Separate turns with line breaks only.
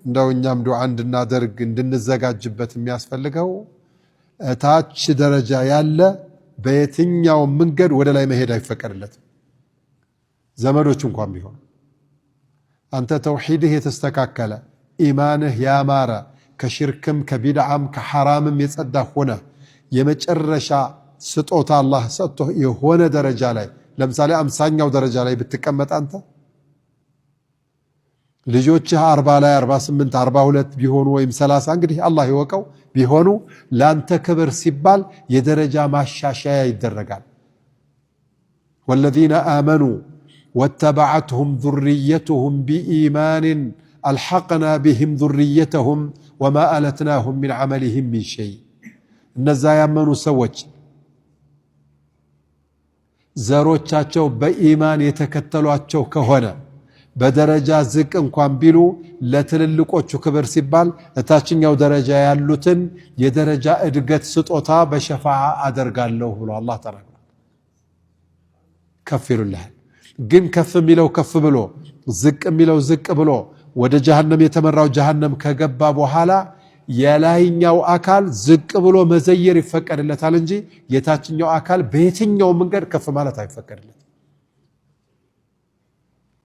እንደው እኛም ዱዓ እንድናደርግ እንድንዘጋጅበት የሚያስፈልገው ታች ደረጃ ያለ በየትኛው መንገድ ወደ ላይ መሄድ አይፈቀድለትም። ዘመዶች እንኳን ቢሆን አንተ ተውሂድህ የተስተካከለ፣ ኢማንህ ያማረ፣ ከሽርክም ከቢድዓም ከሐራምም የጸዳ ሆነ የመጨረሻ ስጦታ አላህ ሰጥቶህ የሆነ ደረጃ ላይ፣ ለምሳሌ 50ኛው ደረጃ ላይ ብትቀመጥ፣ አንተ ልጆችህ 40 ላይ፣ 48፣ 42 ቢሆኑ ወይም 30፣ እንግዲህ አላህ ይወቀው፣ ቢሆኑ ለአንተ ክብር ሲባል የደረጃ ማሻሻያ ይደረጋል። والذين آمنوا واتبعتهم ذريتهم بإيمان ألحقنا بهم ذريتهم وما ألتناهم من عملهم من شيء። እነዛ ያመኑ ሰዎች ዘሮቻቸው በኢማን የተከተሏቸው ከሆነ በደረጃ ዝቅ እንኳን ቢሉ ለትልልቆቹ ክብር ሲባል እታችኛው ደረጃ ያሉትን የደረጃ እድገት ስጦታ በሸፋዓ አደርጋለሁ ብሎ አላህ ተናግሯል። ከፍ ይሉልሃል። ግን ከፍ የሚለው ከፍ ብሎ፣ ዝቅ የሚለው ዝቅ ብሎ፣ ወደ ጀሃነም የተመራው ጀሃነም ከገባ በኋላ የላይኛው አካል ዝቅ ብሎ መዘየር ይፈቀድለታል እንጂ የታችኛው አካል በየትኛው መንገድ ከፍ ማለት አይፈቀድለትም።